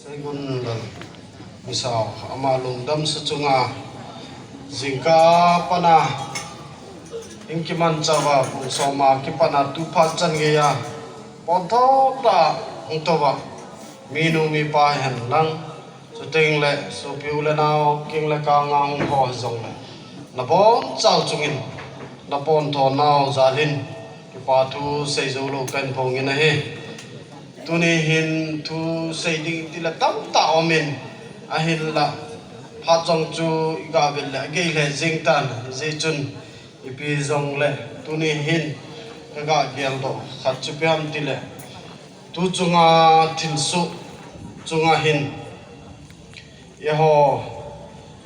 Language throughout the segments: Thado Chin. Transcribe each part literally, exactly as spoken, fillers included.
Seigunlal Misao, ama lungdamsa chunga, jingkah a pat a, hung kimanchah uva, pung som a kipat a tu phat chan geiya, pontho tah a hung tou uva, minu mipa hihen lang, chuteng le, sopi u le nao, king le kang a hung ho hijongle, nabonchau chunga, napontho nau jal in, kipa thu seijou lou kahin phong in ahi. Tuni hin thu sei ding tile tamtah um in, ahinla phat jong chu iga vet le agei lheh jeng tan, hijeh chun ipi jongle tuni hin kaga geldoh khat chu ipi ham tile, tu chunga thilsoh chunga hin eiho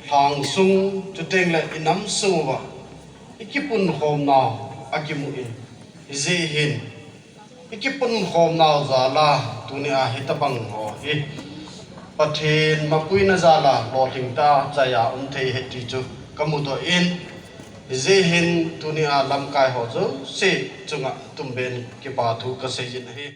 lhang sung chuteng le inam sung uva ikipunkhom nau akimu in, hijeh hin ikipunkhom nau jal a, tuni a hitabang ho hi Pathen mapuina jal a lolhing tah a chai a um thei ahi ti chu kamudoh in, hijeh hin tuni a lamkai ho jouse chunga tumben kipa thu kasei jin ahi.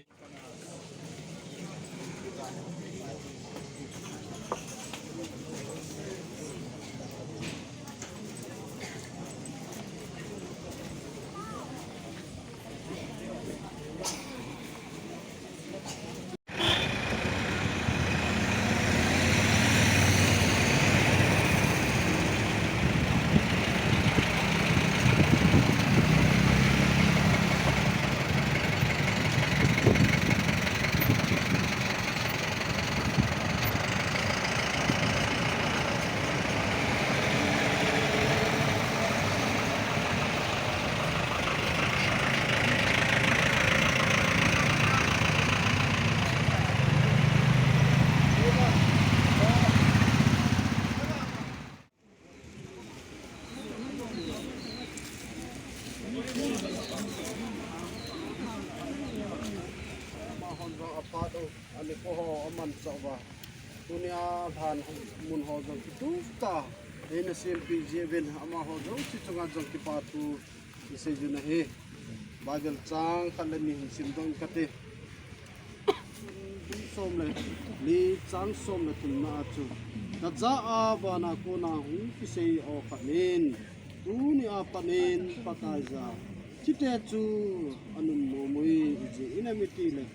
Amahon jong aphat u, anikho ho amanchah uva, tunia lhan mun ho jong kitup tah a eina sempeh jeh uvin, amaho jouse chunga jong kipa thu isei jin ahi. Bible chang khat le ni hin simdoh inge kati. Bung som le li chang som le thumna a chu, kajah a vana kona hung kisei aw khat in, tunia pat in Pakaiya thite chu anun nom ui, ijeh inem itile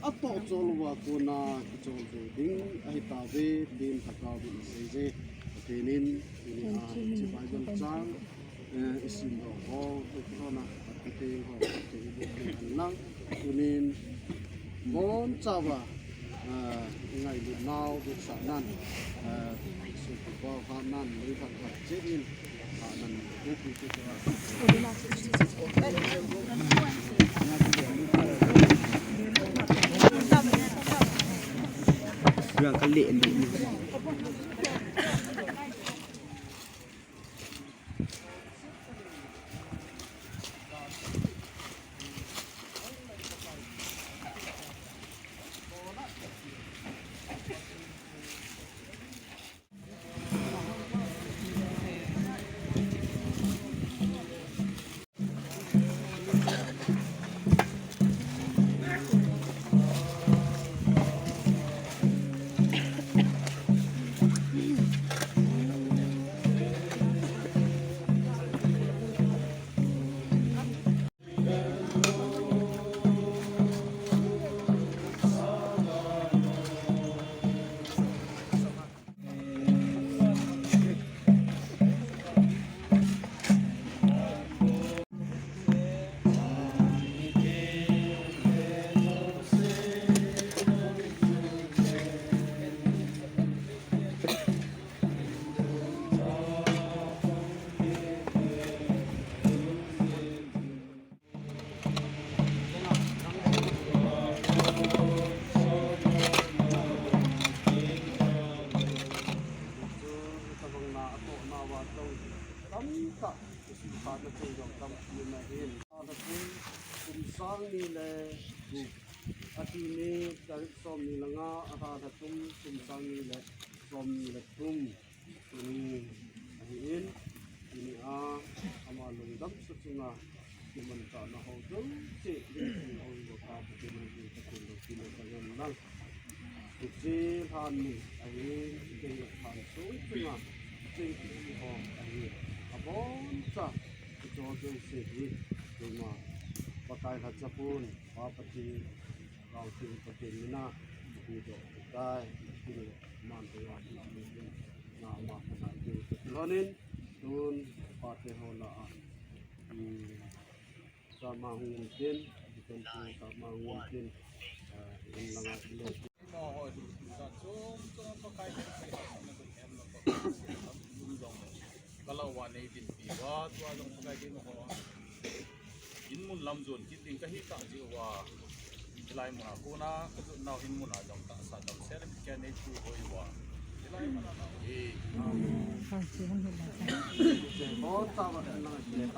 atoh chol uva kona kichol thei ding ahitauve, tin Lhagao vin asei je. Pathen in tunia hiche Bible chang, eh, isimdoh ho, ikihouna, ati thei ho, ati thei ho, ati thei ho, tunin, bonchauva, eh, ingailut nau, vetsahnan, eh, sopi pau hatnan, meithal hat jeh in, hatnan, upi tu tu a. Yang kali ni. Tabang na atoh nauva jong tamtah, isi khat na cheng jong tampi na hin. Athum, kum sang ni le gup, athi ni tarik som ni le nga, athum, kum sang ni le som ni le thum. Tuni ahin, tunia ama lungdamsa chunga kimanchahna ho jouse, lungdam ho jouse, Pathen in Pathen lungdam ho jouse. Hiche lhan min ahi, hiche lhan sung chunga, hiche hi ho ahi. Aboncha, hiche ho jouse hi, keima, Pakai lhacha pon, Pa Pathen, Gao Theng Pathen mina, hidoh hitai, hitin le, man te wa hi, na ma kana hi, lonin, tun, Pa te ho la a, hmm, Sama hung um tin, Deacon pu sama hung um tin, ah, in langa le. Mo ho, sa chom chom Pakai le, sa na ko hem na ko. Lum jong. Kalau wa nei din pi wa, tua jong Pakai din ho. In mun lam jon kit ding ka hi ta ji wa. Hilai mun a kona, ka jun nau in mun a jong ta sa jong se le pi ka nei tu ho wa. Hilai mun a na. Eh. Kan si han hi la. Ho ta wa na.